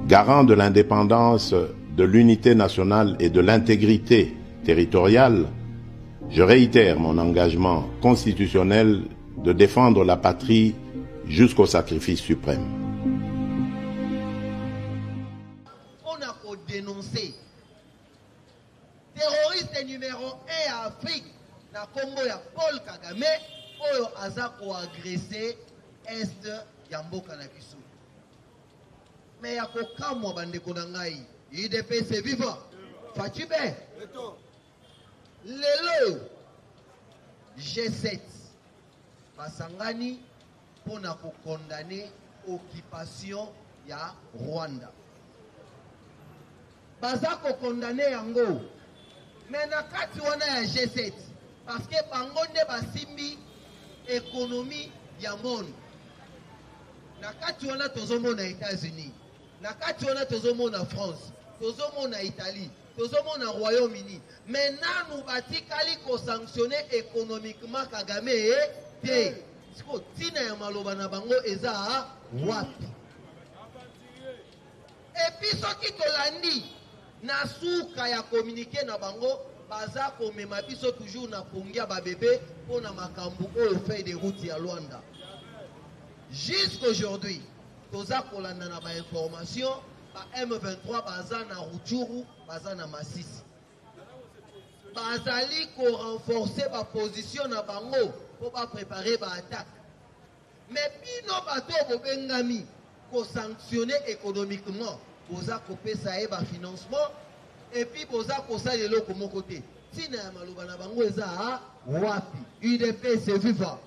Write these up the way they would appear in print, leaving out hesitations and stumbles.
Garant de l'indépendance, de l'unité nationale et de l'intégrité territoriale, je réitère mon engagement constitutionnel de défendre la patrie jusqu'au sacrifice suprême. Pona ko denoncer terroriste numero 1 ya Afrique na kombo ya Paul Kagame oyo aza ko agresser est ya mboka na biso. Mais ya kokamwa bandeko na ngai, UDPS viva! Fatshi be! Lelo G7 basangani mpo na ko condamner occupation ya Rwanda. Baza ko condamner yango mais na kati wana ya G7 parce que bango nde basimbi economie ya monde. Na kati wana tozomona Etats-Unis, na kati wana tozomona France, tozomona Italie, tozomona Royaume-Uni, mais nanu batikali ko sanctionner economiquement Kagame te. Sikoyo tina ya maloba na bango eza wapi? Et puis soki tolandi na suka ya communique na bango, baza komema biso toujours na pongi ya ba bebe pona makambu oyo feuille de route ya Luanda. Jusqu'aujourd'hui toza kolanda na ba informations ba M23 baza na Rutshuru, baza na Masisi. Bazali ko renforcer ba positions na bango po ba preparer ba attaques. Mais bino bato oyo bobengami ko sanctionner economiquement, boza kopesa ye ba financement et puis boza kosala eloko moko te. Tina ya maloba na bango eza wapi? Udps viva!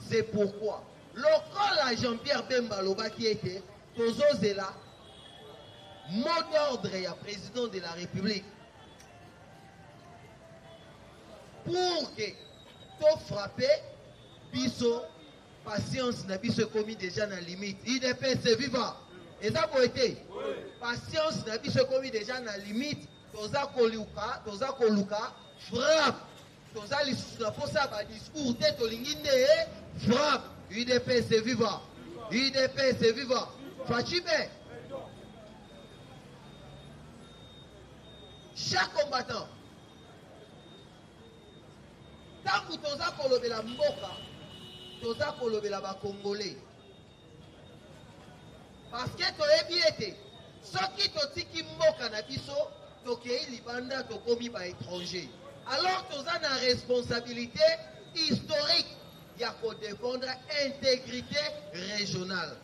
C'est pourquoi lokola Jean-Pierre Bemba alobaki ete tozozela mot d'ordre ya president de la Republique pour que to frapper biso, patience na biso ekomi dejà na limite. Udps viva! Eza boye te? Patience na biso ekomi dejà na limite, toza koluka, toza koluka frappe. Toza lisusu na posa ya ba discours te, tolingi nde frappe. Udps viva! Udps viva! Fatshi be! Chaque combattant, tango toza kolobela mboka, toza kolobela ba Congolais. Parce que toyebi ete soki totiki mboka na biso, tokei libanda, tokomi ba etrangers. Alors toza na responsabilite historique ya ko defendre integrite regionale,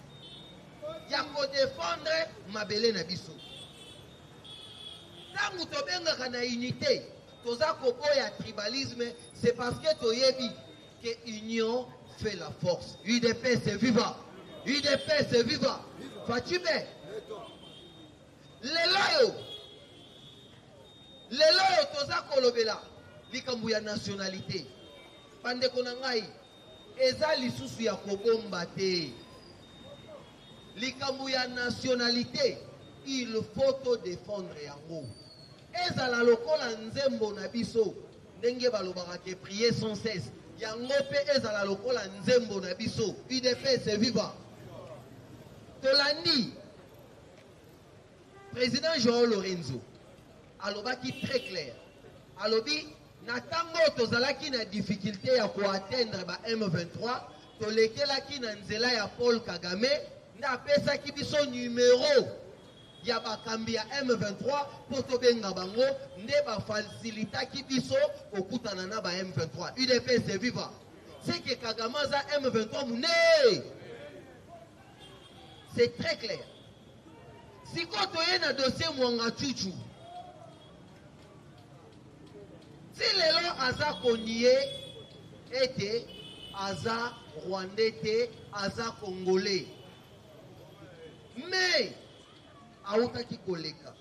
ya ko defendre mabele na biso. Tango tobengaka na unite, toza koboya tribalisme, c'est parce que toyebi que union fait la force. Udps viva! Udps viva! Fatshi be! Lelo oyo, lelo oyo toza kolobela likambo ya nationalité. Bandeko na ngai, eza lisusu ya kobomba te. Likambo ya nationalite, il faut to defendre yango. Ezala lokola nzembo na biso, ndenge balobaka que prier sans cesse, yango pe ezala lokola nzembo na biso, udps viva! Tolandi President Joao Lorenzo alobaki très clair, alobi na tango oyo tozalaki na difficulte ya ko atteindre ba M23, tolekelaki na nzela ya Paul Kagame nde apesaki biso numero ya bakambi ya M23 mpo tobenga bango, nde ba facilitaki biso kokutana na ba M23. Udps viva! C'est que Kagame aza M23 munee! C'est très clair. Sikoyo toye na dossier Mwangachuchu. Ti lelo aza ko nier ete aza Rwandais te, aza Congolais. Mais awutaki koleka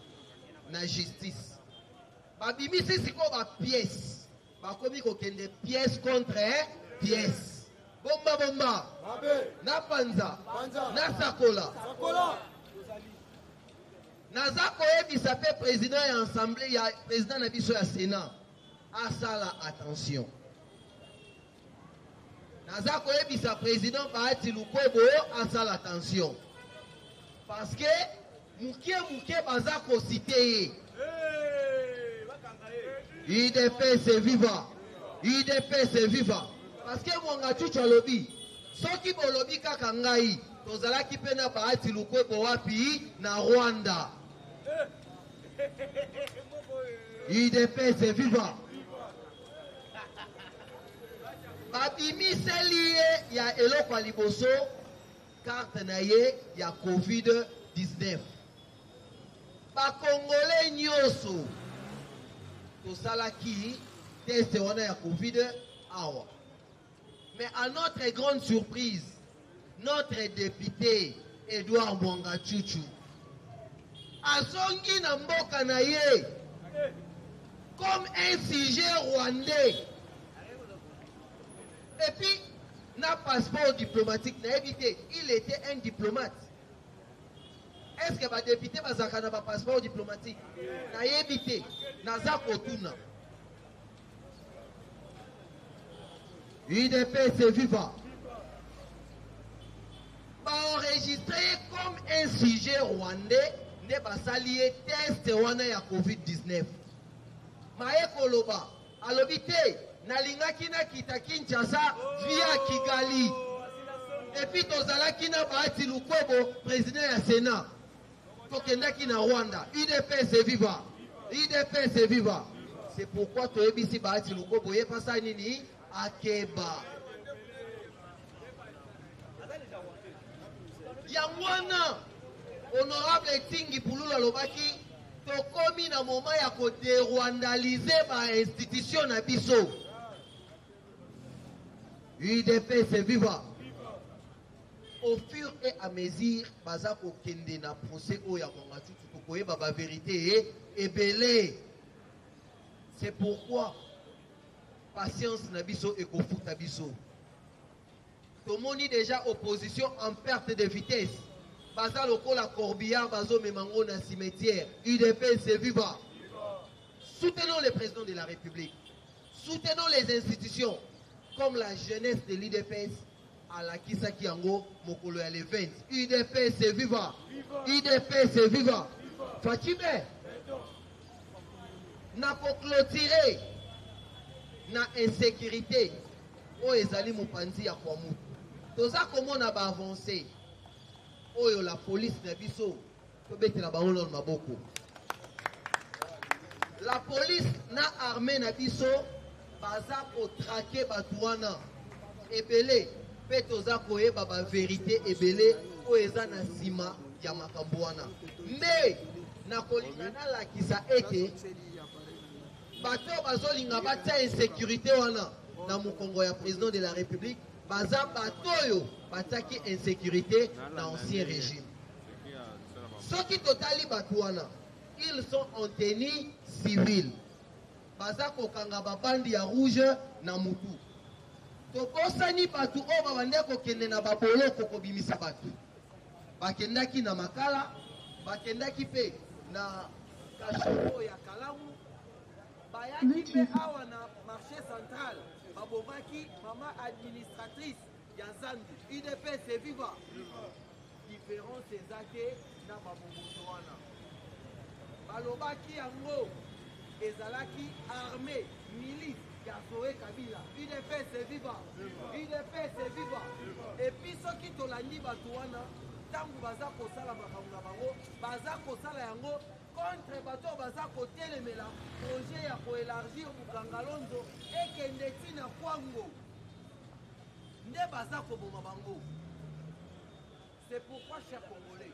na justice. Babimisi sikoyo ba pièces. Bakomi kokende pièce contre pièce. Bomba bomba. Na panza. Na sakola. Naza koyebisa pe president ya ensemble ya president na biso ya Senat asala attention. Naza koyebisa president Bahati Lukwebo asala attention parce que. Mukie mukie baza ko cite ye. Udps viva! Udps viva! Parce que Mwangachuchu alobi soki bolobi kaka ngai tozalaki pe na Bahati Lukwebo wapi na Rwanda. Udps viva! Babimiseli ye ya eloko ya liboso Carte na ye ya covid 19. Ba congolais nyoso tosalaki test wana ya covid awa. Mais à notre grande surprise, notre depute Edouard Mwangachuchu azongi na mboka na ye comme un sujet rwandais. Et puis na passeport diplomatique nayebi te, il etait un diplomate. Est-ce que ba depute bazalaka na ba passeport diplomatique? Nayebi te, naza kotuna. UDPS viva! Ba enregistre ye comme un sujet rwandais nde basali ye test wana ya covid-19. Maye koloba Alobi te nalingaki nakita Kinshasa via Kigali et puis tozalaki na Bahati Lukwebo president ya Senat tokendaki na Rwanda. Udps viva! Udps viva! C'est pourquoi toyebisi Bahati Lukwebo ye pasa nini akeba. Yango wana honorable Tingi Pululu alobaki tokomi na moment ya ko derwandaliser ba institutions na biso. UDPS viva! Au fur et à mesure baza kokende na procès oyo ya Mwangachuchu tokoyeba ba verite ebele. C'est pourquoi patience na biso ekofuta biso. Tomoni dejà opposition en perte de vitesse. Baza lokola corbillard bazo mema ngo na cimetière. Udps viva! Soutenons le président de la République. Soutenons les institutions comme la jeunesse de l'UDPS alakisaki yango mokolo ya le 20. UDPS viva! UDPS viva! Fatshi be na ko clôturer na insécurité oyo ezali mopanzi ya Kwamouth. Toza komona ba avances oyo la police na biso tobetela bango nano maboko. La police na armée na biso baza ko traquer bato wana ebele mpe toza koyeba ba verite ebele oyo eza na nsima ya makambo wana. Mais nakolinga nalakisa ete Bato oyo bazolinga batia insecurite wana na mokongo ya president de la republique baza bato oyo batiaki insecurite na ancien regime. Soki totali bato wana, ils sont en tenue civile, baza kokanga ba bande ya rouge na mutu. Tobosani bato oyo babandaki kokende na baboloko kobimisa bato. Bakendaki na Makala, bakendaki mpe na Kashoko ya Kalamu, bayaki mpe awa na marché central, babomaki mama administratrice ya zandu. Udps viva! Difference eza te na babomoto wana. Balobaki yango ezalaki armée milice ya Zoe Kabila. Udps viva! Udps viva! Et puis soki tolandi bato wana ntango baza kosala makambo na bango, baza kosala yango contre bato oyo baza kotelemela projet ya koelargir Bukangalonzo ekende ti na Kwango, nde baza koboma bango. C'est pourquoi, chers Congolais,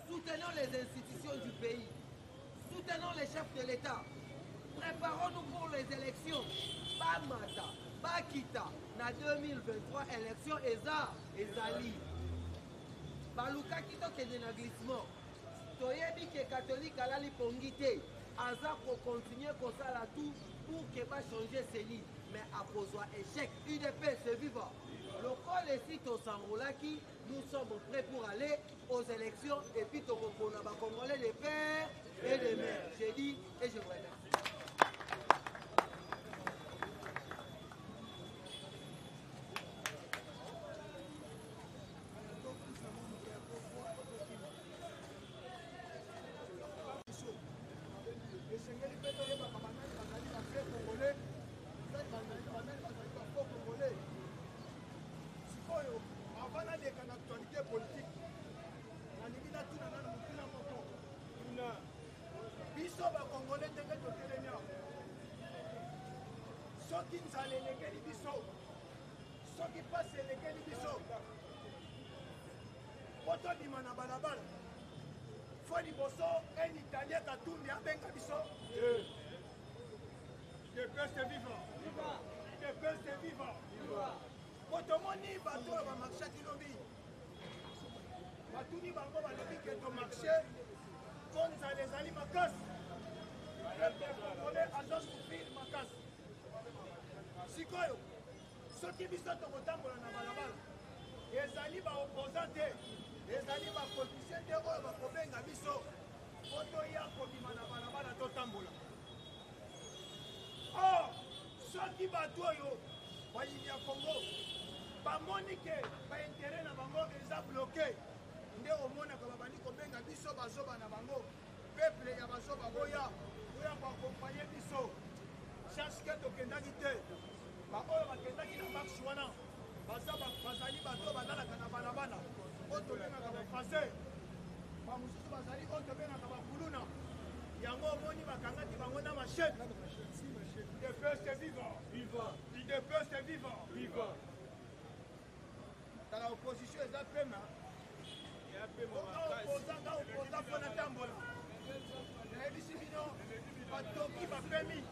soutenons les institutions du pays, soutenons les chefs de l'État, préparons-nous pour les élections. Bamata, Bakita, na 2023, élection eza, ezali. Balukaki tokende na glissement. Toyebi ke catholique alali pongi te, aza ko continuer kosala tout pour que ba changer CENI, mais akozwa échec. UDPS viva! Lokola esi tosanrolaki, nous sommes prêts pour aller aux élections et puis tokopona ba Congolais de père et de mère. J'ai dit et je vous remercie. Soki nzala elekeli biso, soki mpasi elekeli biso, mpo tobima na balabala, fo liboso un Italien Katumbi abenga biso. Udps viva! Udps viva! Mpo tomoni bato oyo bamarchaki lobi, batuni bango, balobi ke tomarche mpo nzala ezali makasi, peuple congolais azo souffrir makasi. Sikoyo soki biso tokotambola na balabala, ezali baopposant te, ezali bapoliticien te oyo bakobenga biso mpo toya kobima na balabala totambola. Or soki bato oyo bayini ya Congo bamoni ke baintérêt na bango eza bloqué, nde omonaka babandi kobenga biso bazoba na bango, peuple ya bazoba, boya, boya koaccompagner biso. Chaque ke tokendaki te, baoyo bakendaki na marche wana baza bazali bato oyo balalaka na balabala, oyo tobengaka bafase, bamosusu bazali oyo tobengaka bakuluna. Yango omoni bakangaki bango na machette. Udps viva! Udps viva! Tala, opposition eza pema, opposant opposant mpo na tambola. Nayebisi bino, batoki bapemi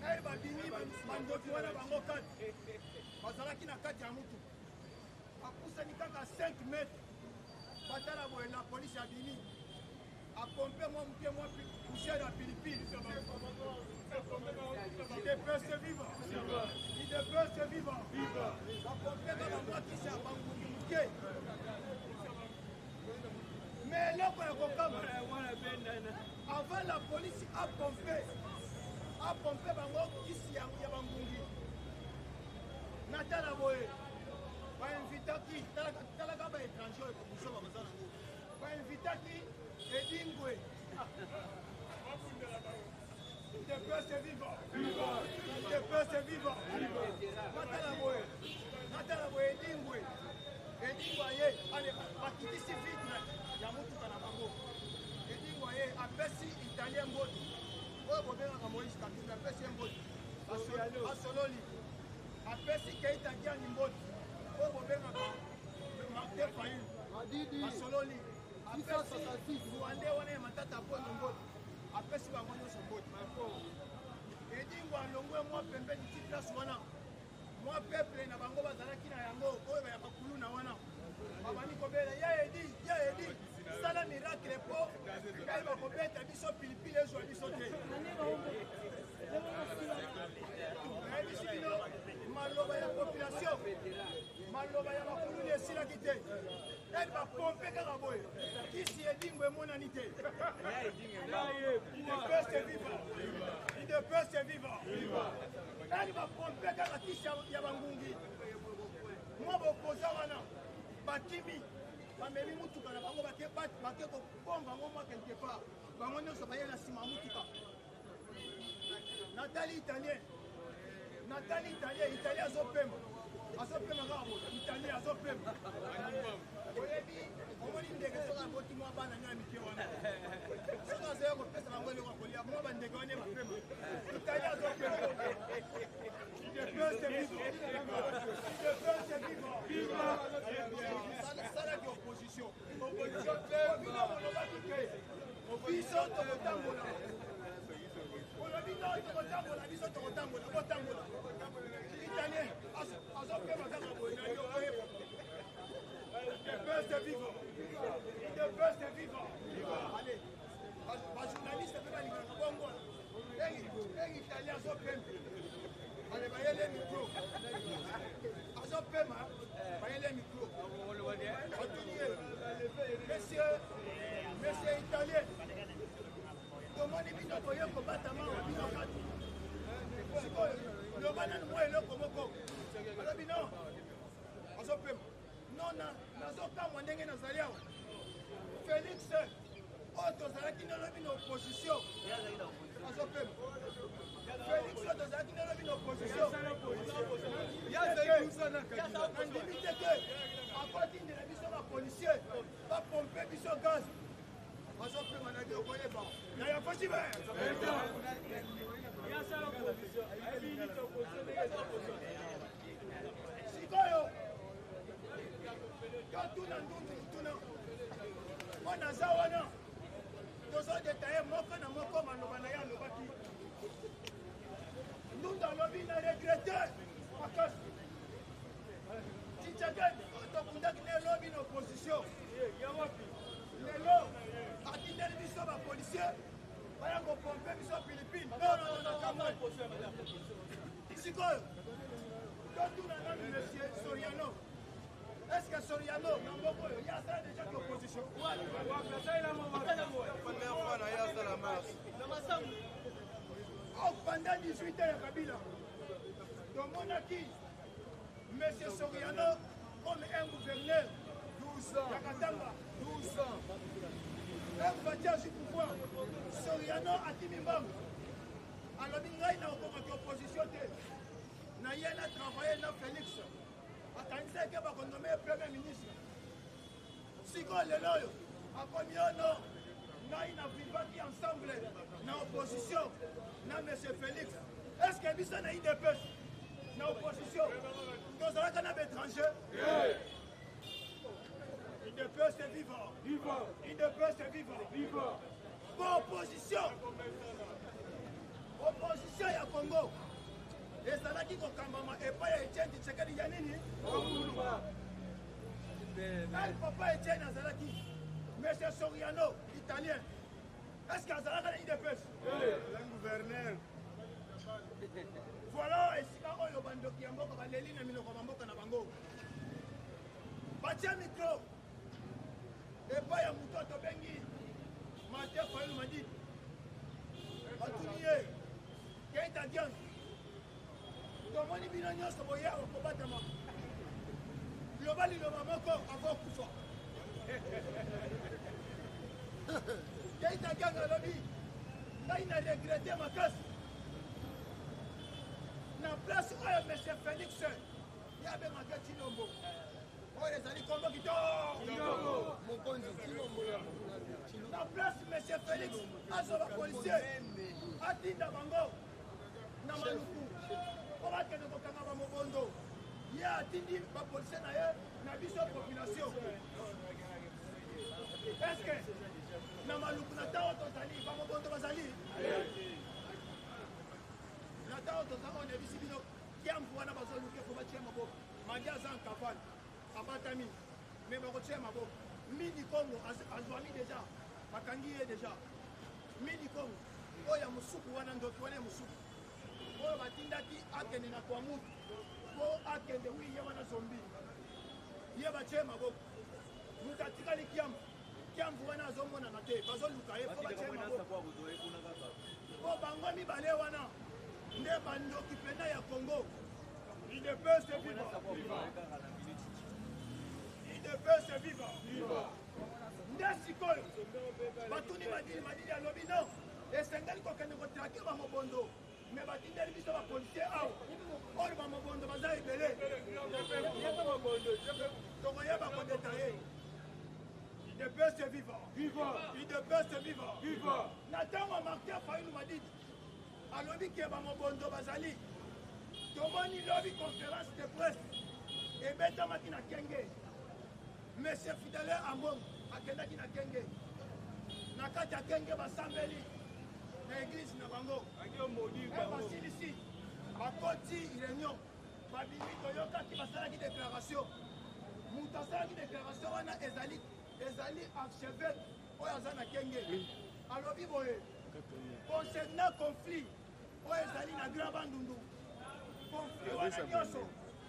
ere babimi bandoki wana, bango kati bazalaki na kati ya mutuka, bapusani kaka 5 mètre, batala boye, la polise abimi, apompe mwa moke, mwa poussière ya pilipili. Udps viva! Udps viva! Bapompe kaka mwa kisi ya bangungi moke. Mais eloko ya kokamba, avant la police apompe bango kisi ya bangungi, natala boye, bainvitaki, talaka baétranger oyo babuzoba baza nango, bainvitaki Edingwe. Udps viva! Udps viva! Natala boye, natala boye, Edingwe, Edingwe aye, ale bakitisi vitre ya motuka na bango. Edingwe aye, apesi Italien mbote oyo bobengaka Moïse Katumbi, apesi ye mbote, asololi. Apesi Keita Diani mbote oyo bobengaka Martin Fayulu, asololi. Apesi Rwandais wana ya Matata Ponyo mbote, apesi bango nyonso mbote. Edingwe alongwe mwa pembeni ti place wana mwa peuple na bango bazalaki na yango, oyo bayaka kuluna wana, babandi kobela: "Ya Edi, ya Edi, sala miracle mpo ngai bakobeta biso pilipili ezwa biso te." Nayebisi bino, maloba ya population, maloba ya bakuluni esilaki te. Ede bapompe kaka boye kisi, Edingwe emonani te. Udps viva! Udps viva! Ede bapompe kaka kisi ya bangungi, mwa bokoza wana bakimi, bamemi mutuka na bango, bake kobomba yango mwa quelque part. Bango nyonso baye na nsima ya mutuka. Natali Italien, natali Italien, Italien azopema, azopema kaka boye, Italien azopema. Oyebi, omoni ndeke soki aboti mwa bana ya mike wana, soki azoya kopesa bango eloko ya kolia, mwa bandeke wana bapema. Italien azopema. Udps viva! Udps viva! Salaki opposition, bino bolobaki te biso tokotambola. Olobi no, tokotambola, biso tokotambola, botambola. Italien azopema kaka boye na yo, koyeba. Udps viva! Udps viva! Allez, bajournaliste mpe balingaka bongo. Eng Italien azopema, ale bayele micro, azopema, bayele micro, batuni ye: "Monsieur, monsieur Italien, tomoni bino boye kobatama wa bino kati, sikoyo loba nanu mwa eloko moko." Alobi non, azopema: "Non, nazokamwa ndenge nazali awa. Félix oyo tozalaki nalobi na opposition," azopema, "Félix oyo tozalaki nalobi na opposition, nandimi te ke akotindela biso bapolicier bapompe biso gaz." Azopema na bi, okoyeba na ya Fatshi. Sikoyo totuna ndundu motuna mpo naza wana, tozodetaye moko na moko maloba na ye alobaki. Ndundu alobi na regrete makasi Tshisekedi oyo tobundaki na elobi na opposition, lelo atindeli biso bapolisier baya kopompe biso pilipili. Non, kamwe. Sikoyo totuna nanu monsieur Soriano, est ce que Soriano na mboka oyo ye asala déjà ki opposition? Oh, pendant 18 ans ya Kabila, tomonaki monsieur Soriano comme un gouverneur 12 ans ya Katanga. 12 ans. Un azwi pouvoir, Soriano akimi mbangu, alobi ngai na okomaki opposition te, na ye na travaille na Félix, akanisaki bakonome premier ministre. Sikoyo lelo oyo akomi ono ngai na vivaki ensemble na opposition na monsieur Félix. Est ce que biso na UDPS na opposition tozalaka na baétranger? UDPS viva! UDPS viva! Po opposition ya Congo ezalaki kokambama epai ya Etienne Tshisekedi ya nini? El papa Etienne azalaki. Monsieur Soriano italien, est ce que azalaka na UDPS? Un gouverneur. Voilà esika oyo bandoki ya mboka baleli na minoko ya mboka na bango. Batia micro epai ya moto tobengi Martin Fayulu Madidi, batuni ye: Keita Diang, tomoni bino nyonso boya kobatama, loba liloba moko avant kufa. Keita Diang alobi: ngai na regrete makasi na place oyo monsieur Félix ye abengaka Tshilombo, oyo ezali kombo kitoko, na place monsieur Félix azwa bapolisier atinda bango na Maluku mpo bakende kokanga bamobondo, ye atindi bapolisier na ye na biso population. Est-ce na Maluku na ntango tozali bamobondo bazali? Na ntango toza oyo nayebisi bino, kiambu wana bazoluke po batia maboko. Madi aza en cavale, abatami, mais bakotia maboko. Midi Congo azwami déjà, bakangi ye déjà. Midi Congo oyo ya mosuku wana, ndoki wana ya mosuku oyo batindaki akende na Kwamutu mpo akende wi, ye wana zombi, ye batie maboko. Moto atikali kiambu, kiambu wana azomonana te, bazoluka ye mpo batie maboko, mpo bango mibale wana nde bandoki mpena ya Congo. UDPS viva! UDPS viva! Nde sikoyo batuni Madili, Madili alobi non, esengeli kokende kotraquer bamobondo, mais batindeli biso bapolisier awa, oyo bamobondo baza ebele, tokoyeba kodétailler. UDPS viva! UDPS viva! Na ntango Martin Fayulu Madidi alobi ke bamobondo bazali, tomoni lobi conférence de presse ebetamaki na Kenge. Monsieur Fidele Ambongo akendaki na Kenge, na kati ya Kenge basambeli na église na bango, basilisi, bakoti réunion, babimi, toyokaki basalaki déclaration. Moto asalaki déclaration wana ezali archevêque oyo aza na Kenge. Alobi boye concernant conflit oyo ezali na Grand Bandundu: conflit wana nyonso,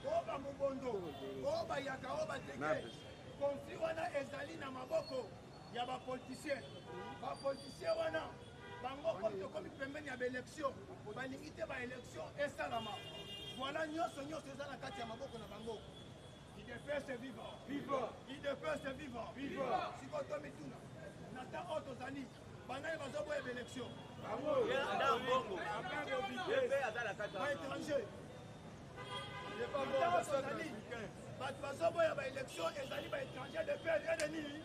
oyo bamobondo, oyo bayaka, oyo bateke, conflit wana ezali na maboko ya bapoliticien. Bapoliticien wana bango, komi tokomi pembeni ya baélection, balingi te baélection esalama. Voilà, nyonso nyonso eza na kati ya maboko na bango. UDPS viva! UDPS viva! Sikoyo tomituna, na ntango oyo tozali, banani bazoboya baélection? Baétranger. Ntango tozali, bato bazoboya baélection ezali baétranger de père et de nini.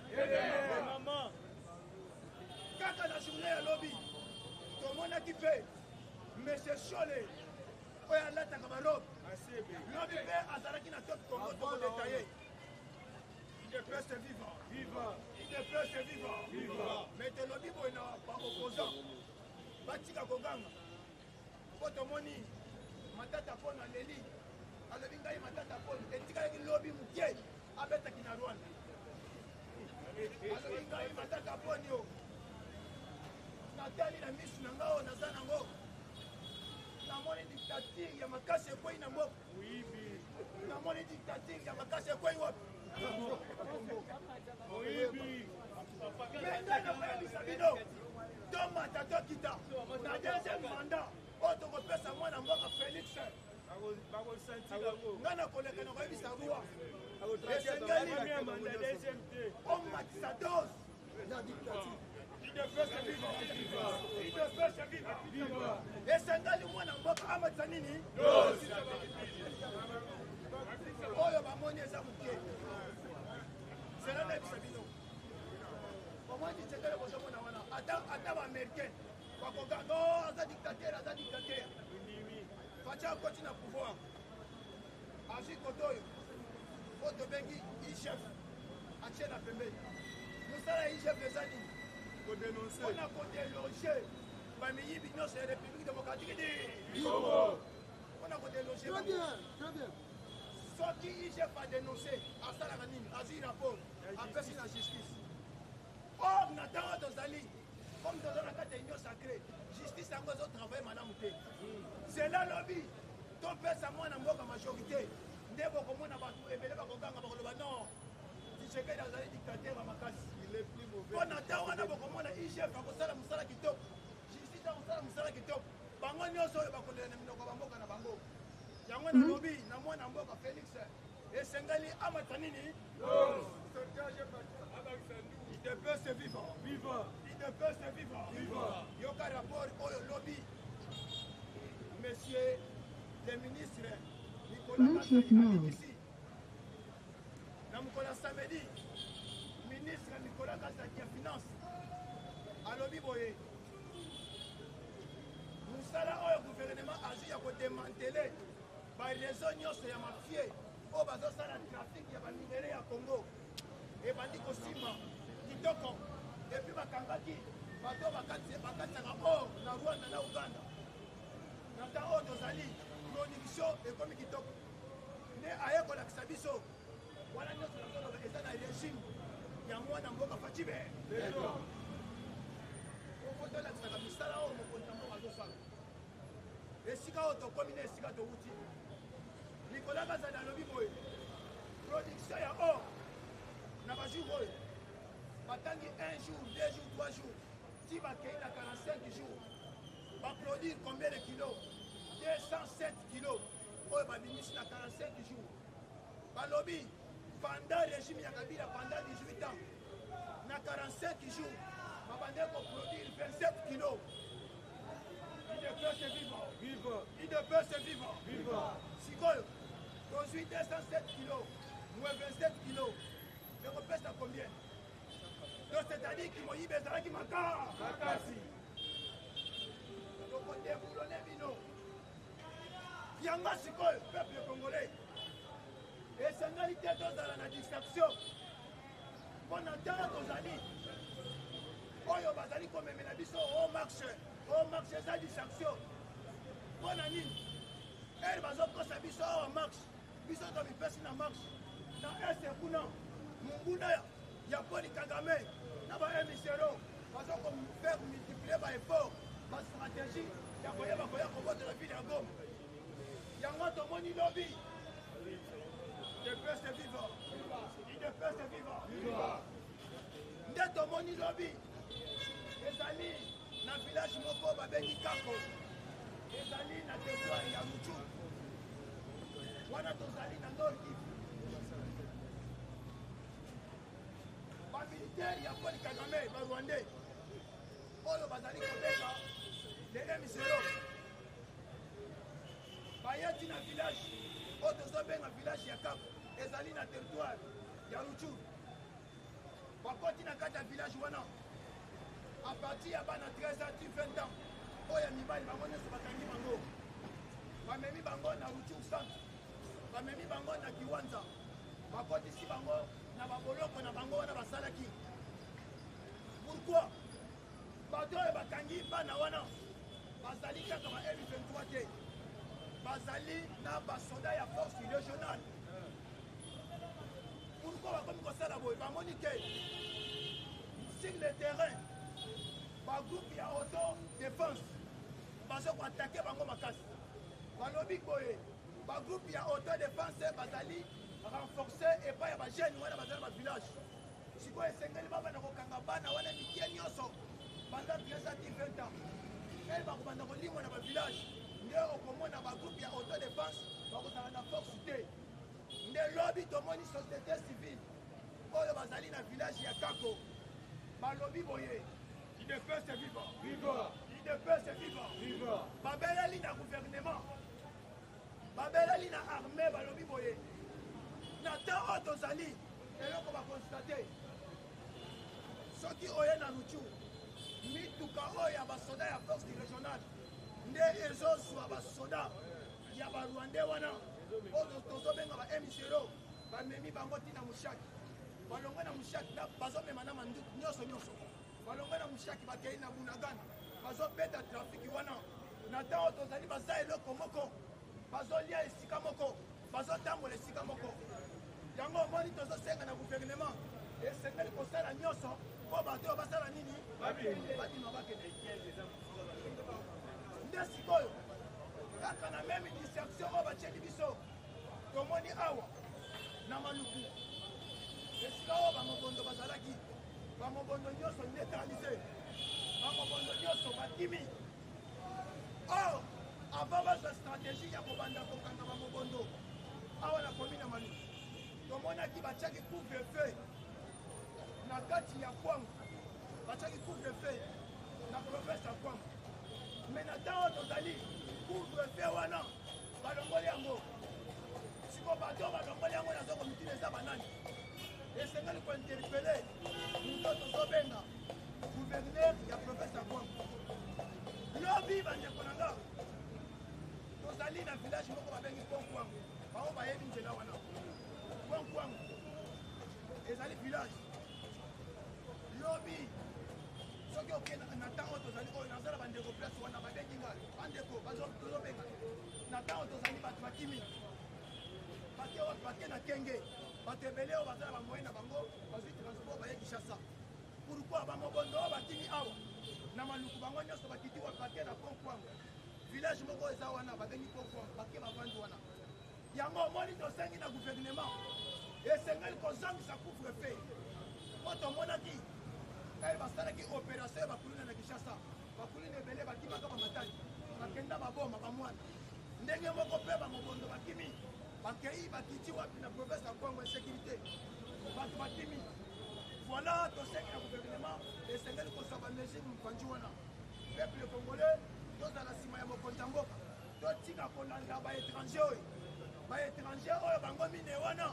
Kaka na journée ya lobi, tomonaki mpe Monsieur Shole oyo alataka barobe lobi mpe azalaki na Top Congo, tokodetaye. UDPS viva! Viva! UDPS viva! Viva! Mais tolobi boye na baopposant, batika koganga, mpo tomoni Matata Mpono aleli, alobi: "Ngai Matata Mpono." Etikalaki lobi moke abetaki na Rwanda. Alobi: "Ngai Matata Mponio, natali na misu na ngai oyo naza nango, namoni dictature ya makasi ekwei na mboka. Namoni dictature ya makasi ekwei wapi? Mais ngai nakoyebisa bino, tomata tokita, na deuxième mandat oyo tokopesa mwana mboka Félix, ngai nakoleka na koyebisa roi: esengeli omatisa dose. UDPS viva! UDPS viva! Esengeli mwana mboka amatisa nini? Oyo bamoni eza moke. Zela nayebisa bino, omoni Tshisekedi bozomona wana, ata baaméricain bakoganga: "Oh, aza dictateur, aza dictateur." Fatshi akoti na pouvoir, azwi kote oyo oyo tobengi IGF, atie na pembeni. Mosala ya IGF eza nini? Mpona kodéloger bamiyibi nyonso ya République démocratique du Congo, mpona kodéloger. Très bien, très bien. Soki IGF adénonce, asalaka nini? Azwi rapport, apesi na justice. Or na ntango tozali, comme toza na kati ya Union sacrée, justice yango ezotravaille malamu te. Zela lobi topesa mwana mboka majorité, nde bokomona bato ebele bakoganga, bakoloba: "Non, Tshisekedi azali dictateur ya makasi." Mpo na ntango wana bokomona IGF akosala mosala kitoko, justice akosala mosala kitoko, bango nyonso oyo bakolela na minoko ya bamboka na bango. Yango nalobi na mwana mboka Félix, esengeli amata nini? UDPS viva! Viva! UDPS viva! Viva! Yoka rapport oyo lobi monsieur le ministre Nicolas Bluetooth mode. alekisi na mokolo ya samedi. Ministre Nicolas Kazadi ya Finance alobi boye: mosala oyo gouvernement azwi ya kodémanteler baréseau nyonso ya mafia oyo bazosala trafic ya baminerais ya Congo ebandi kosimba kitoko. Et puis bakangaki bato bakatisaka or na Rwanda na Uganda. Na ntango oyo tozali, production ekomi kitoko. Nde aye kolakisa biso wana nyonso nazoloba eza na régime ya mwana mboka Fatshi Bé. Po tolakisaka misala oyo mokonzi ya mboka azosala, esika oyo tokomi na esika towuti. Nicolas Kazadi alobi boye: production ya or na bajour oyo batangi, 1 jour, 2 jours, 3 jours, ti bakei na 45 jours, baproduire combien de kilos? 207 kilos oyo babimisi na 45 jours. Balobi pendant régime ya Kabila, pendant 18 ans, na 45 jours babande koproduire 27 kilos. UDPS viva! Viva! UDPS viva! Viva! Sikoyo tozwi 207 kilos moins 27 kilos, ekopesa combien? Donc c'est-à-dire kimoyibi ezalaki maka Makasi. Tokodéboulonner bino yango. Sikoyo peuple congolais, esengeli te tozala na distraction, mpo na ntango tozali oyo bazali komemela biso o marche, o marche, eza distraction. Mpo na nini? Ere bazokosa biso awa marche, biso tomipesi na marche. Na Est kuna, monguna ya Paul Kagame na ba M0 bazokofaire multiplier baeffort, bastratégie ya koyeba koya kobotola ville ya Goma. Yango tomoni lobi. UDPS viva! UDPS viva! Nde tomoni lobi ezali na village moko babengi Kako, ezali na territoire ya Rutshuru. Wana tozali na Nord Kivu. Bamilitaire ya Paul Kagame, barwandais oyo bazali kobenga le M0, bayeti na village oyo tozobenga village ya Kako, ezali na territoire ya Rutshuru. Bakoti na kati ya village wana à partir ya bana 13 ans ti 20 ans. Oyo ya mibali bango nyonso bakangi bango, bamemi bango na Rutshuru centre, bamemi bango na Kiwanza, bakotisi bango na baboloko na bango wana basalaki. Pourquoi bato oyo bakangi bana wana bazali kaka ba M23 te, bazali na basoda ya force régionale? Pourquoi bakomi kosala boye? Bamoni ke sur le terrain bagroupe ya auto défense baza koatake bango makasi. Balobi boye, bagroupe ya auto défense bazali renforce epai ya bajeune wana bazali na bavillage. Sikoyo esengeli babanda kokanga bana wana mike nyonso banda 13 ati 20 ans, ele bakobanda kolimwa na bavillage, nde okomona bagroupe ya auto défense bakozala na force te. Nde lobi tomoni société civile oyo bazali na village ya Kako balobi boye: UDPS viva! Viva! UDPS viva! Viva! Babeleli na gouvernement, babeleli na armée, balobi boye: na temps oyo tozali, eloko baconstate, soki oye na Rutshuru, mituka oyo ya basoda ya force régionale nde ezozwa basoda ya barwandais wana oyo tozobenga ba M0, bamemi bango ntina Mushaki. Balongwe na Mushaki, bazomema na manduki nyonso nyonso. Balongwe na Mushaki, bakei na Bunagana, bazobeta trafic wana. Na ntango tozali, baza eloko moko, bazolia esika moko, bazotambola esika moko. Yango omoni tozosenga na gouvernement, esengeli kosala nyonso mpo bato oyo basala nini? Babima, bakende. Nde sikoyo kaka na même distraction oyo batieli biso, tomoni awa na Maluku, esika oyo bamobondo bazalaki, bamobondo nyonso neutralisé, bamobondo nyonso bakimi. Or avant bazwa stratégie ya kobanda kokanga bamobondo awa na komi na Maluku, tomonaki batiaki couvre-feu na kati ya Kwango, batiaki couvre-feu na province ya Kwango. Mais na ntango tozali, couvre-feu wana balongoli yango. Siko bato balongoli yango, naza komituna eza banani? Esengeli kointerpeller moto tozobenga gouverneur ya province ya Kwango. Lobi, bandeko na nga, tozali na village moko babengi Pont Kwango. Bango bayebi nzela wana. Pont Kwango ezali village. Lobi soki okende na ntango tozali oyo, naza na bandeko place wana, babengi ngai, bandeko tozobenga. Na ntango tozali, bato bakimi, bake wapi? Bake na Kenge. Bato ebele oyo baza na bamoyen na bango bazwi transport, baye Kinshasa. Pourquoi bamobondo oyo bakimi awa na Maluku, bango nyonso bakiti wapi? Bake na Pont Kwango, village moko eza wana babengi Pont Kwango, bake bavandi wana. Yango omoni tosengi na gouvernement, esengeli kozongisa couvre-feu, mpo tomonaki oyo basalaki opération ya bakuluna na Kinshasa, bakuluna ebele bakimaka bamatali, bakenda baboma bamwana. Ndenge moko mpe bamobondo bakimi, bakei, bakiti wapi? Na province ya Kwango. Insécurité, bato bakimi. Voilà, tosengi na gouvernement, esengeli kozwa bamesure mopanzi wana. Peuple congolais, tozala nsima ya mokonzi ya mboka, totika kolanda baétranger oyo, baétranger oyo bango mine wana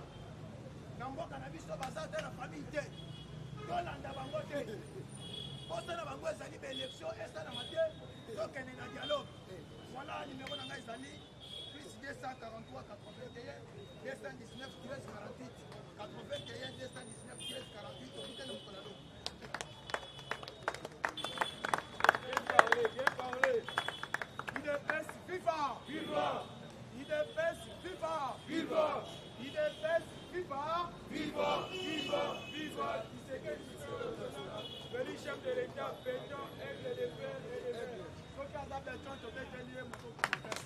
na mboka na biso, baza ata na famille te. Tolanda bango te. Posa na bango ezali baélection esalama te, tokende na dialogue. Voilà, numéro na ngai ezali plus 243 81 219 13 48, 81 219 13 48. Tokutani mokolo ya lobi. Bien parlé, bien parlé. UDPS viva! Viva! UDPS viva! Viva! UDPS viva! Viva! Viva! Viva! Tshisekedi, Félix, chef de l'État, béton, aigle de père et de mère. Soki aza béton, tobeteli ye moto makasi.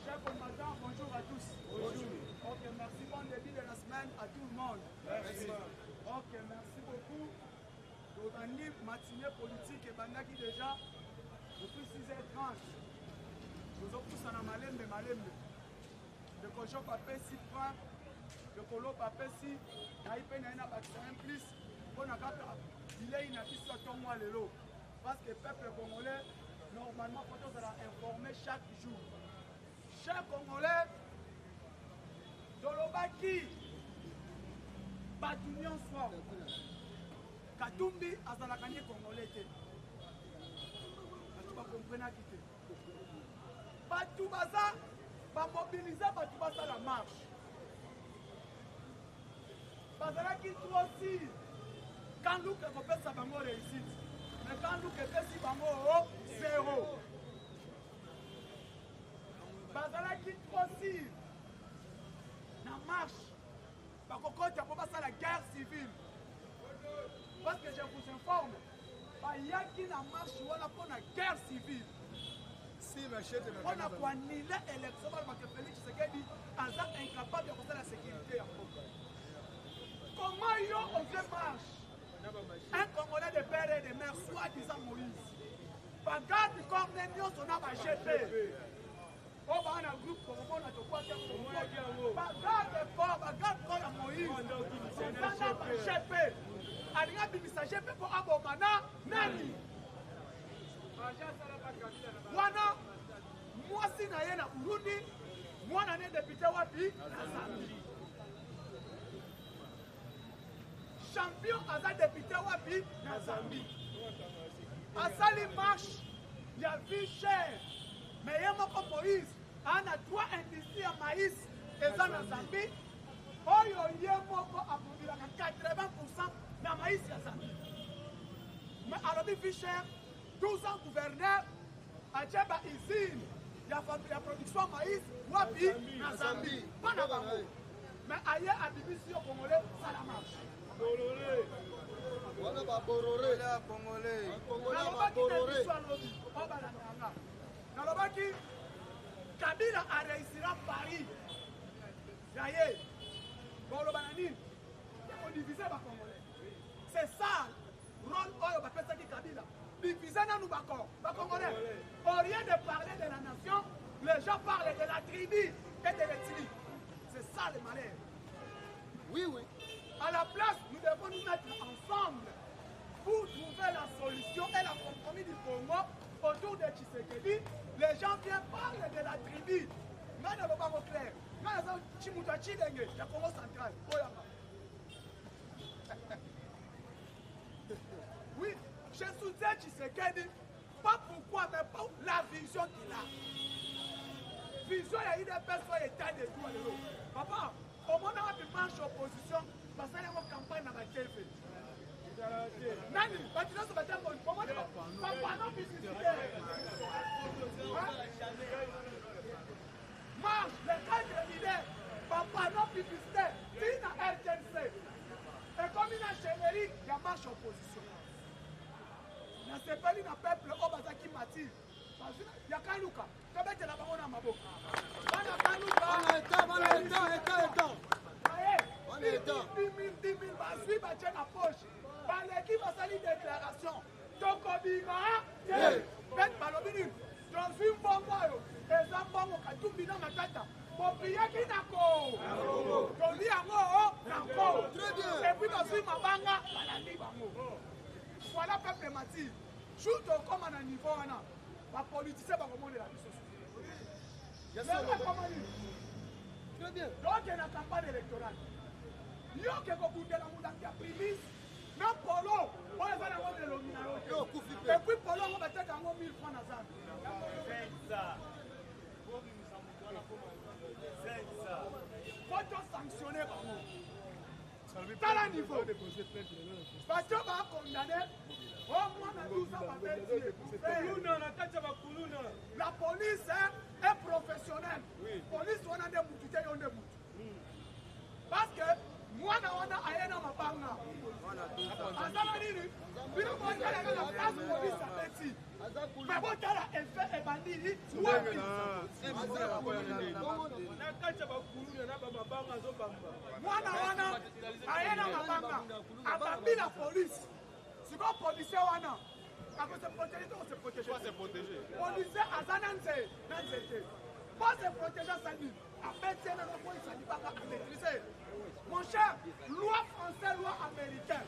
Chers combattants, bonjour à tous. Bonjour. Ok, merci. Bon début de la semaine à tout le monde. Merci. Ok, merci beaucoup. Tobandi matinée politique, ebandaki déjà depuis 6h30. Tozopusana malembe malembe. Ndeko Jop apesi point, ndeko Loba apesi, ngai mpe naye na bakisa un plus mpona kaka bilei na biso ya ntongo ya lelo, parce que peuple congolais, normalement faut tozala informé chaque jour. Cher congolais, tolobaki bato nyonso. Katumbi azalaka nde congolais te. Bato bakomprenaki te. Bato baza bamobilize bato basala marche. Bazalaki trop sur quand Luka ekopesa bango réussite. Mais quand Luka epesi bango zéro. Bazalaki trop sur na marche bakokota mpo basala guerre civile. Parce que je vous informe, bayaki na marche wana mpo na guerre civile. Mpo na koannule élection, balobaka Félix Tshisekedi aza incapable ya kosala sécurité ya mboka. Comment yo ozwe marche? Un Congolais de père et de mère, soi-disant Moïse. Bagarde corps ne nyonso na ba GP. Oyo baa na groupe komona tokwaki yango. Bagarde corps, bagarde corps ya Moïse. Oza na ba GP. Alingi abimisa GP mpo aboma na nani? Wana mwasi na ye na Burundi, mwana ne député wapi? Na Zambie. Champion aza député wapi? Na Zambie. Asali marche ya vie chère. Mais ye moko Moïse ana trois industries ya maïs eza na Zambie. Oyo ye moko aproduiraka 80% na maïs ya Zambie. Mais alobi vie chère, 12 ans gouverneur atie ba usine ya production maïs wapi? Na Zambie. Mpo na bango. Mais aye abimisi yo Congolais, ça la marche. Wana ba borore. Congolais ba Nalobaki na borore. biso alobi, oyo balandaka. Nalobaki Kabila a réussira Paris. Ya ye. Boloba na nini? Ya kodiviser ba Congolais. C'est ça rôle oyo bapesaki Kabila. Diviser nanu ba Congolais. Au lieu de parler de la nation, les gens parlent de la tribu et de l'ethnie. C'est ça le malheur. Oui, oui. À la place, nous devons nous mettre ensemble pour trouver la solution et la compromis du Congo autour de Tshisekedi. Les gens viennent parler de la tribu. Nga na lobango clair. Nga naza Chimutu ya Tshilenge ya Congo central. Oyamba. Oui, je soutiens Tshisekedi. Pas pourquoi, mais pour la vision qu'il a. Vision ya UDPS oyo état de droit lelo. Papa, omona wapi marche opposition basali yango campagne na ba TV. Nani bato nyonso batia mbongo, omoni bapano publicitaire. Marche les quatre leaders, bapano publicitaire ti na RTNC. Ekomi na générique ya marche opposition. Nasepeli na peuple oyo bazaki matire. Ya Kaluka, tobetela bango na maboko. Bana Kaluka. Bana État, bana État, État, État. Aye, Bana État. 10 000, 10 000, bazwi batie na poche. Baleki basali déclaration. Tokobima te. Mpe balobi nini? Tozwi mbongo oyo eza mbongo Katumbi na Matata. Bopiyaki na ko. Toli yango na ko. Très bien. Et puis bazwi mabanga balandi bango. Voilà peuple mature. Jour tokóma na niveau wana, bapoliticien bakomonela biso. Lelo ekoma nini? Très bien. Toke na campagne électorale. Yo ke kobundela molangi ya primis na polo oyo eza nango na elongi na yo te. Yo okufi mpe. Et puis polo yango bateka yango 1000 francs na Zambie. Faut to sanctionner bango. Tala niveau. Bato ba condamné au moins na 12 ans babeti ye. Kuluna na kati ya bakuluna. La police est professionnelle. Police wana nde mutu te, yo nde mutu. Parce que mwana wana aye na mabanga. Aza na nini? Bino botala kaka place police abeti. Mais botala effet ebandi wapi? Na kati ya bakuluna na bamabanga azobamba. Mwana wana aye na mabanga. Abambi la police. Sikoyo policier wana akose protéger to kose protéger? Policier aza na nze na nzete. Po se protéger asali nini? Abeti ye nano akweyisa libanga amaîtrise. Mon cher, loi française, loi américaine.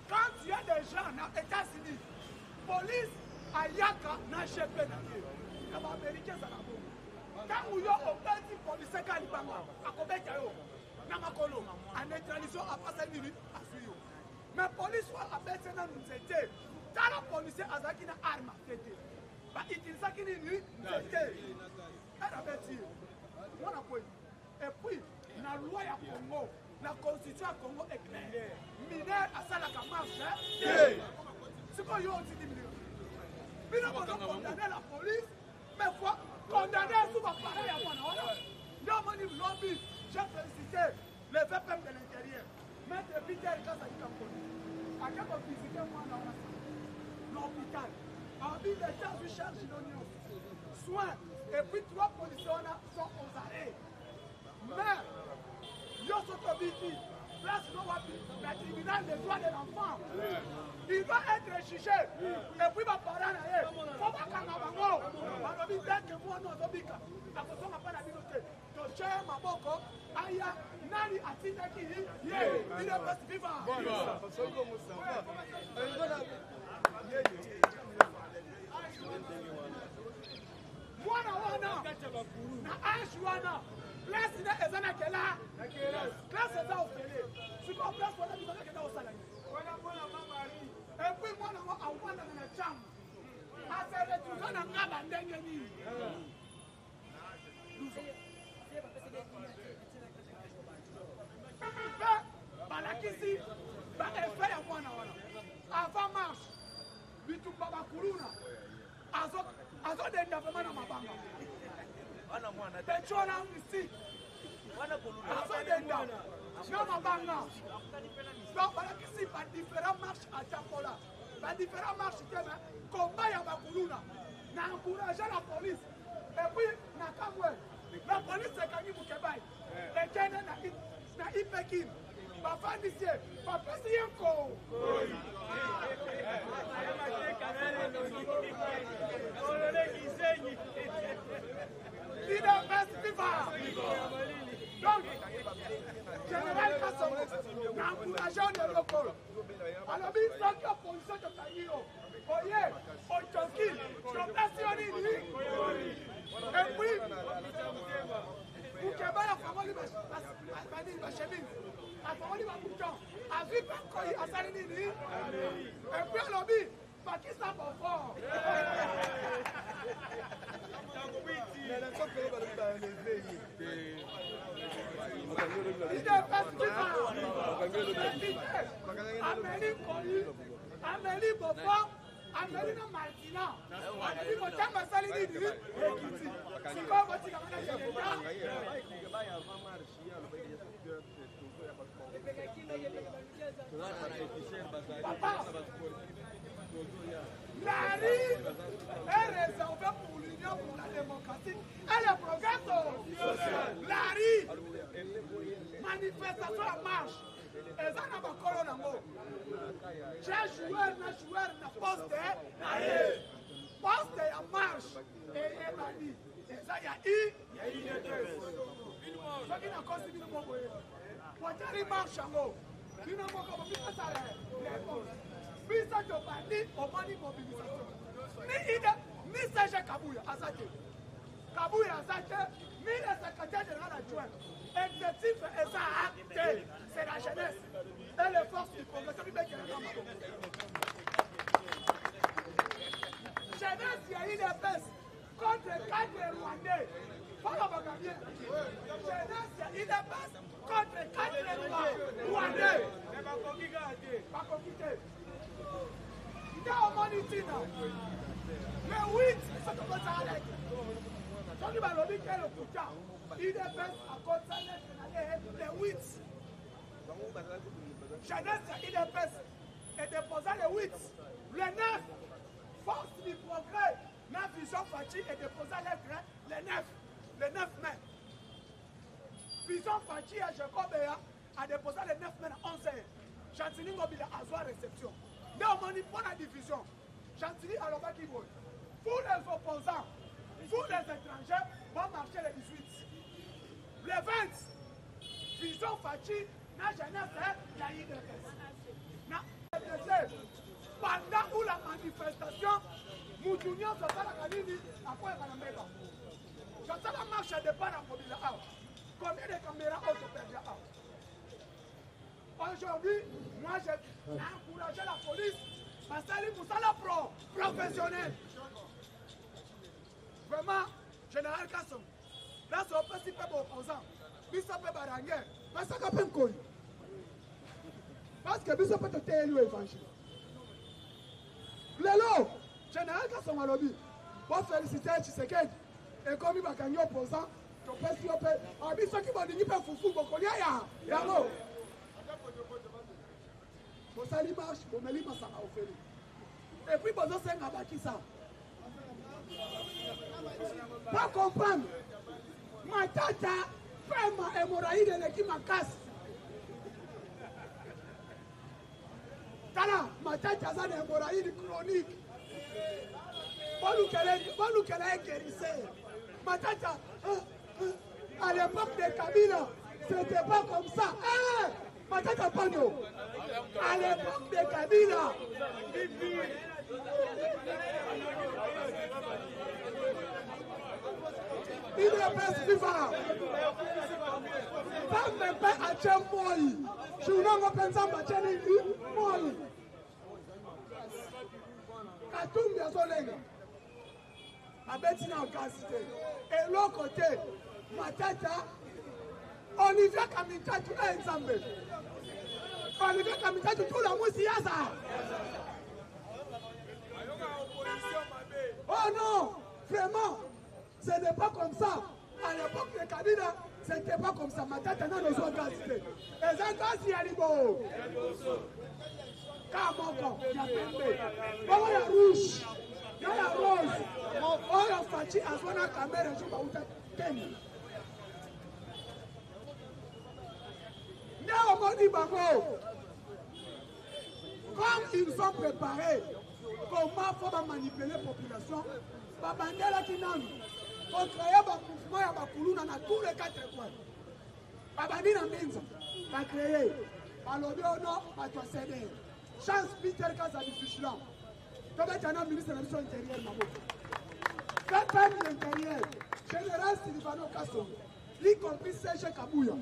Quand tu as des gens na États-Unis, police ayaka na GP na ye. Na ba américain ezala bongo. Ntango yo obeti policier ka libanga, akobeta yo na makolo, aneutralise yo, apasali nini? Azwi yo. Mais police wana abeti ye nanu nzete. Tala policier azalaki na arme te te. Ba utilisaki nini? Nzete. Ere abeti ye. Mwana kwei. Et puis na loi ya Congo, na constitution ya Congo est clair. Mineur asalaka marche te. Sikoyo yo otindi mineur. Bino bozo condamner la police, mais fois condamner sous ba parents ya mwana wana. Nde omoni lobi, j'ai félicité le VPM de l'intérieur. Maître Peter Kazadi Kamponi ake kovisite mwana wana na hôpital. Abi l'État azwi charge no nyonso. Soin et puis trois policiers wana sont aux arrêts. Mais yo soki obiki place no wapi na tribunal des droits de l'enfant. Il doit être jugé. Et puis ba parents na ye faut bakanga bango. Balobi dès que mwana azobika akozonga mpa na bino te. Totie ye maboko aya nani atindaki ye udps viva. Mwana wana na age wana place ne eza na kela classe eza ofele sikoyo place wana bizalaki eza kosala nini epuis mwana ngo awandaka na chambre ase retrouve na ngaba ndenge nini? Mpe balakisi baeffet ya mwana wana avant marche bitumba bakuluna azodenda vraimen na mabanga pecho na mystique azodenda na mabanga. Donc balakisi badifférent marche atambola badifférent marche te, mais combat ya bakuluna na encourage la police. Et puis na kamwe la police ekangi Mukebai ekende na Ipekin, bafandisi ye, bapesi ye nko. UDPS viva! Donc général Kasongo na encourage yo lokolo alobi soki opposition tokangi yo oye otoki topesi yo nini. Et puis Mukeba afongoli banini bachemise, afongoli babouton, azwi mpe nkoi asali nini. Et puis alobi bakisa bofort. UDPS viva! Ameli nkoi, ameli bofort, ameli na Martina, alobi motema asali nini ekiti. Sikoyo botikanga na keleta. Papa, Larry est réservé pour l'Union pour la démocratie et le progrès social. Larry, manifestation en marche eza na bakolo nango. Tia joueur na joueur na poste na ye. Poste ya marche eyebani eza ya i ya UDPS. Soki nakosi bino moko ye botali marche yango bino moko bopesa réponse. Biso tobandi omoni mobilisation ni ide ni SG Kabuya aza te, Kabuya aza te, ni le secrétaire général adjoint, exécutif eza te. C'est la jeunesse et les forces du progrès. Soki bekelaka maboko jeunesse ya UDPS contre quatre Rwandais, balobaka bien jeunesse ya UDPS contre quatre Rwandais, bakoki te. Nde omoni ntina le 8 biso tokosala lettre. Soki balobi ke lokuta, UDPS akotisa lettre na ye le 8. Jeunesse ya UDPS edéposa le 8, le 9 force du progrès na vision Fatshi edéposa lettre le 9, le 9 mai. Vision Fatshi ya Jacob ya adéposa le 9 mai na 11 heures. Gentiny Ngobila azwa réception. Nde omoni mpo na division, Gentiny alobaki boye: vous les opposants, vous les étrangers, vont marcher le 18, le 20 vision Fatshi na jeunesse ya UDPS na RDC. Pendant où la manifestation, mutu nyonso asalaka nini akoyaka na mbeba. Tosala marche ya départ ya Ngobila awa, combien de caméra oyo toperdia awa? Aujourd'hui, moi j'ai encouragé la police basali mosala pro professionnel. Vraiment, général Kasson, place opesi mpe baopposant, biso mpe barange, basaka mpe nkoi. Parce que biso mpe toteyeli yo évangile. Lelo, général Kasson alobi, bofélicite Tshisekedi, ekomi bakangi opposant, topesi yo mpe, abi soki bolingi mpe fufu bokolia ya yango. Bosali marche, bomeli masanga ofeli. Et puis bozosenga bakisa. Pas comprendre. Matata pema hémorroïde eleki makasi. Tala, Matata aza na hémorroïde chronique. Bolukela ye guérisseur. Matata, à l'époque de Kabila, c'était pas comme ça. Hey! Matata Ponyo, à l'époque de Kabila. UDPS viva! Nzambe mpe atye moi. Journée yango mpe Nzambe atye nini? Moi. Katumbi azolenga. Abeti na kasi te. Eloko te. Matata Olivier Kamitatu e Nzambe. Olivier Kamitatu tula mwisi yaza. Oh non, vraiment, ce n'est pas comme ça. À l'époque de Kabila, c'était pas comme ça. Matata n'a besoin de gaz. Eza gaz ya libo. Ka moko ya pembe. Bongo ya rouge. Ya ya rose. Oyo Fatshi azwa na kamera jour bauta Kenya. Nde omoni bango. Comme ils sont préparés, comment faut ba manipuler la population? Babandelaki nanu kocreye bamouvement ya bakuluna na tous les quatre coins. Babandi na Mbinza, bacreye, balobi ono bato ya CDR. Chance Peter Kazadi vigilant. Tobeta na ministre na biso intérieur maboko. PPM l'intérieur, général Sylvano Kasongo, y compris CG Kabuya,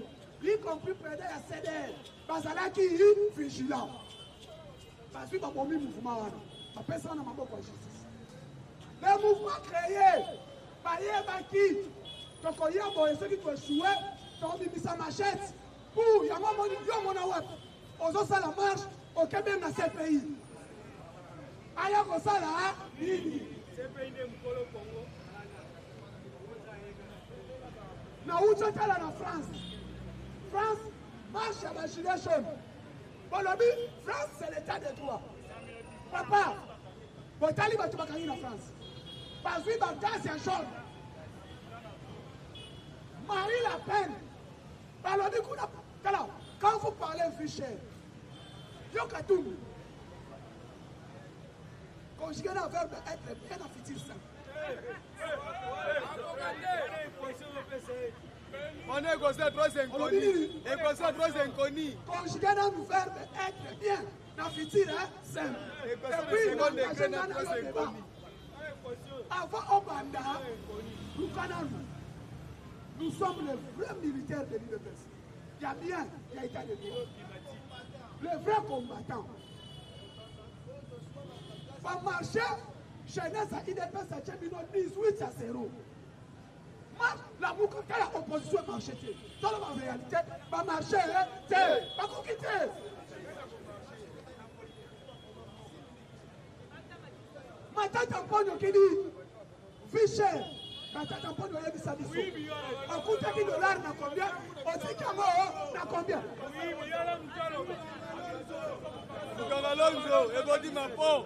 y compris président ya CDR, bazalaki vigilant. Bazwi babomi mouvement wana, bapesa wana maboko ya justice. Le mouvement créé, bayebaki tokoya boye soki toechoue tokobimisa machette pour yango omoni yo mona wapi ozosala marche okebenga CPI aya kosala nini? Nauti otala na France, France marche ya ba gilets jaunes, bolobi France c'est l'état de droit. Papa, botali bato bakangi na France, bazwi ba gaz ya jaune. Marie Le Pen balobi kuna, tala, quand vous parlez vie chère, yo Katumbi conjugué na verbe être bien na futur simple. On est écossais, trois inconnus. Écossais, trois inconnus. Conjugué na verbe être bien na futur simple. Et puis, second degré na trois inconnus. Avant Obanda, Lukananu, nous sommes les vrais militaires de l'UDPS. Il y a bien, il y a état de droit. Les vrais combattants. Va marcher, jeunesse à UDPS à Tchébino 18-0. Marche, la mouka, quand la opposition marche, dans la réalité, va marcher, va conquêter. Matata Ponyo qui dit, vie chère. Matata Ponyo oyebisa biso. Okutaki dollar na combien? Otiki yango na combien? Mukabalonzo, ebodi mapo.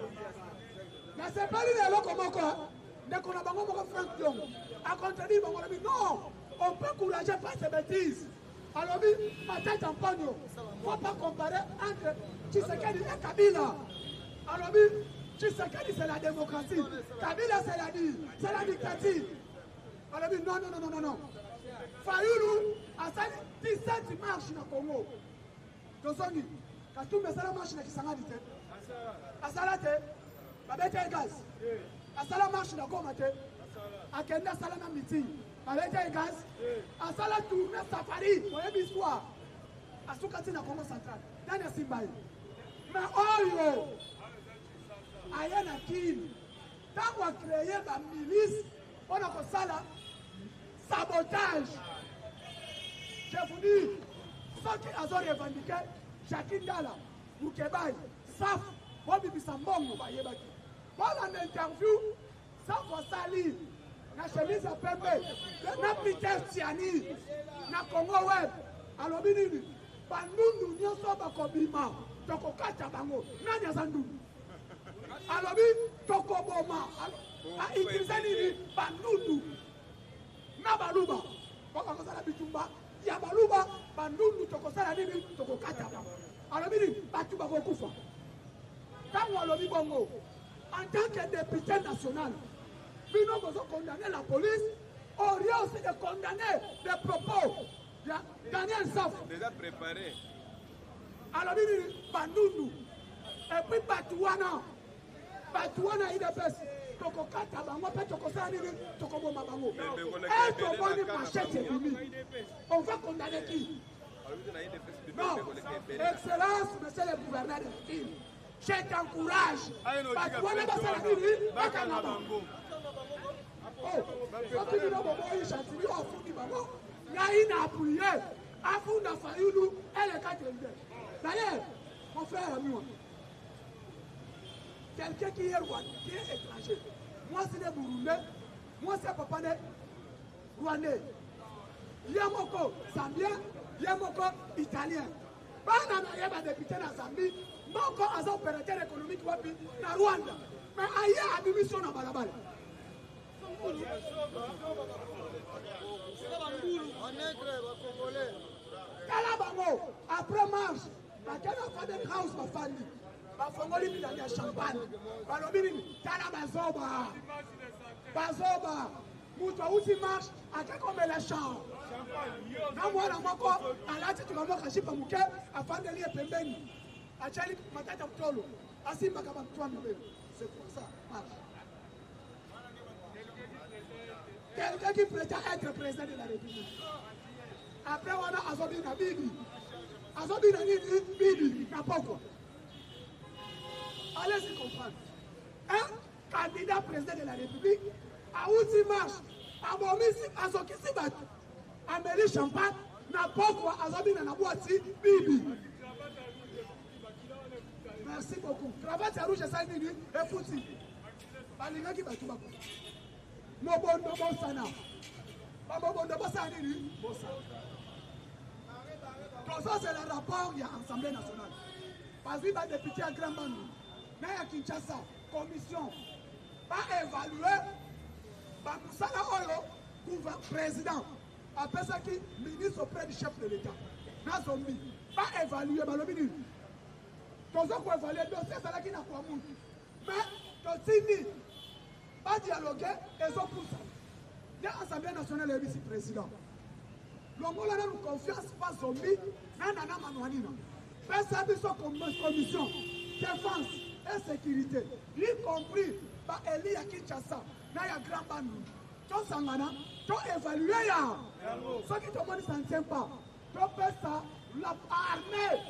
Nasepeli na eloko moko, ndeko na bango moko Frank Diongo acontredire bango, alobi non, on peut encourager pas ces bêtises. Alobi Matata Ponyo, faut pas comparer entre Tshisekedi et Kabila. Alobi Tshisekedi c'est la démocratie, Kabila c'est la c'est la dictature. Alobi non, non, non, non, non. Fayulu asali 17 marches na Congo. Tozongi, Katumbi asala marche na Kisangani te. Asala te, babeta gaz. Asala marche na Goma te. Akende asala na meeting. Babeta gaz. Asala tournée safari, oyebi histoire. asuka ti na Congo central, nani asimba ye? Mais oyo aye na Kin, ntango acreye ba milice mpo na kosala sabotage, je vous dis, soki azo revendiquer Jacques Ndala, Mukebayi, Safu, bobimisa mbongo bayebaki. Bolanda interview Safu asali na chemise ya pembe na Peter Tiani na Congo Web, alobi nini? Bandundu nyonso bakobima, tokokata bango. Nani aza ndundu? Alobi tokoboma. Autilize nini? Bandundu na baluba bakozala bitumba ya baluba, bandundu tokosala nini? Tokokata bango. Alobi nini? Bato bakokufa. Ntango alobi bongo, en tant que député national, bino bozo condamner la police au lieu aussi de condamner des propos ya Daniel Safu. Déjà préparé. Alobi nini? Bandundu. Et puis bato wana, bato wana UDPS tokokata bango mpe tokosala nini? Tokoboma bango. E tomoni machete ebimi, on va condamner qui? Non, excellence, monsieur le gouverneur de la ville, je t'encourage. Bato wana basala nini? Bakanga bango. Soki bino boboyi Gentiny oyo afundi bango, ngai na appuye afunda Fayulu eleka tende. D'ailleurs, mon frère ami, quelqu'un qui est rwandais, qui est étranger, moi c'est des Burundais, moi c'est papa de Rwandais, ye moko Zambien, ye moko Italien. Bana na ye ba député na Zambie, moko aza opérateur économique wapi na Rwanda, mais aye abimisi na balabala. Tala bango après marche bakei na Faden House, bafandi, bafongoli milangi ya champagne, balobi nini? Tala bazoba, bazoba. Moto awuti marche ake komela champ na mwana moko alati tuka jupe moke, afandeli ye pembeni, atiali matata mtolo, asimbaka bamtwa mibele. C'est pour ça marche. Quelqu'un qui prétend être président de la République, après wana azobina bibi, azobina nini? Bibi na pokwa. Allez-y comprendre. Un candidat président de la République awuti marche, abomisi, azokisi bato, ameli champagne na pokwa, azobina na bwati bibi. Merci beaucoup. Cravate ya rouge esali nini? Efuti. Balingaki bato bakufa. Mobondo bosana, bamobondo bosala nini? Bosana. Tozozela rapport ya Assemblée nationale. Bazwi badéputé ya Grand Bandundu na ya Kinshasa, commission baévalue bamosala oyo président apesaki ministre auprès du chef de l'État na zombi. Baévalue, balobi nini? Toza koévalue dossier ezalaki na Kwamouth, mais totindi badialogue, ezopusa nde Assemblée nationale eyebisi président: longola nanu confiance pa zombi na Nana Manwanina, pesa biso commission défense et sécurité, y compris baeli ya Kinshasa na ya Grand Bandundu, tosangana, toévalue ya soki tomoni ça ne tient pas, topesa la armée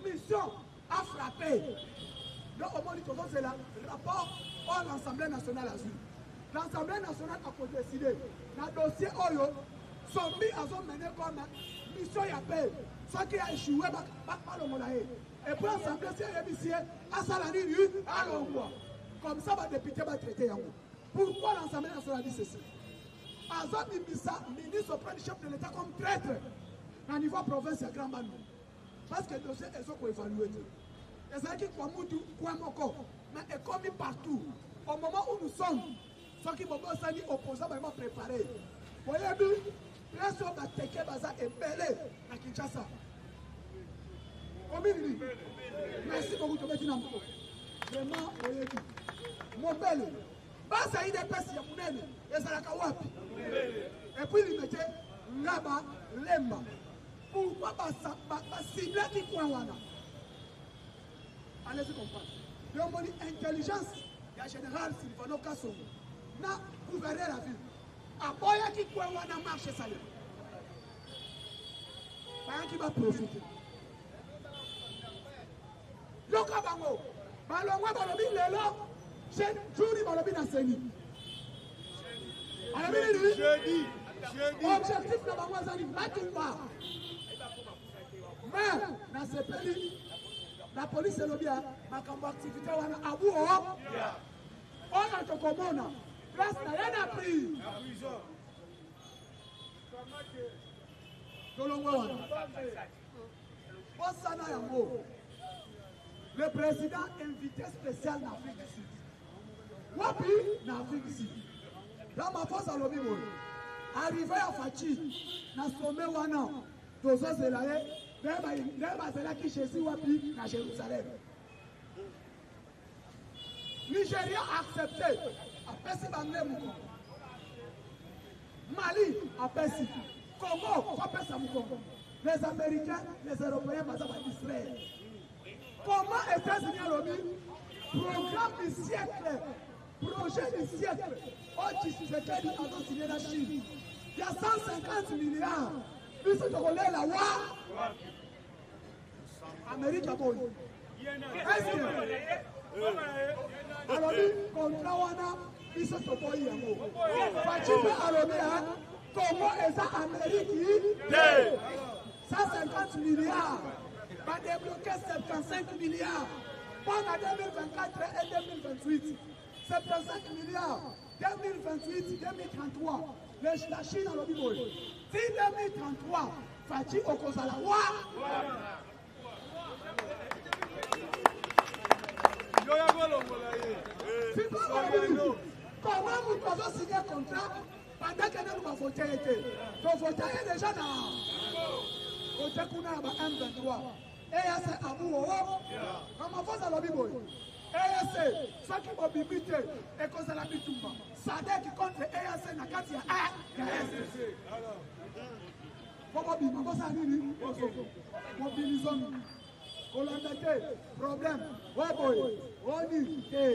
mission à frapper. Donc omoni, tozozela rapport oyo l'Assemblée nationale azwi. L'Assemblée nationale akodécide na dossier oyo zombi azomene comme mission ya paix. Soki aéchoué, balongola ye. Et puis assemblée si ayebisi ye asala nini, alongwa. Comme ça badéputé batraite yango. Pourquoi l'Assemblée nationale dit ceci? Azobimisa ministre auprès du chef de l'État comme traître na niveau province ya Grand Bandundu, parce que dossier ezokoévalue te. Ezalaki Kwamouth coin moko, mais ekomi partout. Au moment où nous sommes, soki bobosani, opposant bayeba préparé, boyebi place oyo bateke baza ebele na Kinshasa, commune nini? Merci beaucoup, tobeti na moko. Vraiment boyebi Mombele, base ya UDPS ya monene ezalaka wapi? Et puis Limete, Ngaba, Lemba. Pourquoi baciblaki coin wana? Allez-y comprendre. Yomoni intelligence ya général Silvano Kasongo na gouverneur ya ville, aboyaki coin wana marche esalema. Bayaki baprofite. Yoka bango balongwe, balobi lelo juri, balobi na seni, balobi nini? Objectif na bango ezali batumba. Mais nasepeli, la police elobi makambo activité wana abu oyo tokomona place na ye na prix. Tolongwe wana, bosana yango. Le président invité spécial na Afrique du Sud, wapi? Na Afrique du Sud. Ramaphosa alobi boye: arrivée ya Fatshi na sommet wana, tozozela ye nde bazelaki Jésus wapi? Na Jérusalem. Nigeria accepté, apesi bango mokongo. Mali apesi, Congo apesa mokongo. Les Américains, les Européens baza badistrait. Comment États-Unis alobi programme du siècle, projet du siècle oyo Tshisekedi azosigner na Chine ya 150 milliards, biso tokolela wa Amérique aboyi? Est-ce alobi contrat wana biso toboyi yango? Fatshi mpe alobi Congo eza Amérique te. 150 milliards, badébloquer 75 milliards mpona 2024 et 2028, 75 milliards 2028 2033. La Chine alobi boye: ti 2033, Fatshi okozala wa. Sikoyo comment moto azosigner contrat pendant que nanu bavote ye te? Tovote ye déjà na kote kuna ya ba M23, EAC abuo. Ramaphosa alobi boye: EAC soki bobimi te, ekozala bitumba SADC contre EAC na kati ya A ya S. Po bobima, bosala nini? Mobilisons, kolanda te problème oyo boye oni te.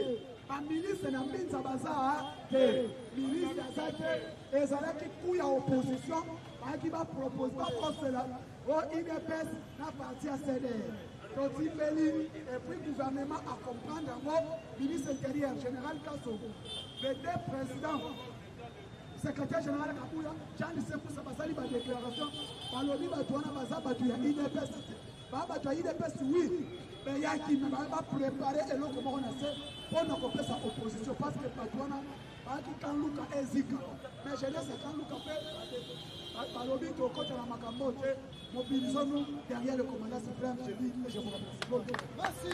Baministre na mbinza baza te, ministre aza te. Ezalaki ku ya opposition, bayaki bapropose, bakosela o UDPS na parti ya CDR. Totimbeli et puis gouvernement acomprendre yango. Ministre intérieur, général Kasongo, les deux présidents, secrétaire général Kabuya, Jean Sekusa, basali badéclaration, balobi bato wana baza bato ya UDPS te. Baa bato ya UDPS, oui, beyaki me baprépare eloko moko na se mpo na kopesa opposition, parce que bato wana bayaki kanluka ezika. Mais jeunesse ya kanluka mpe balobi tokota na makambo te. Mobilisons-nous derrière le commandant suprême, je dis et je vous remercie. Merci.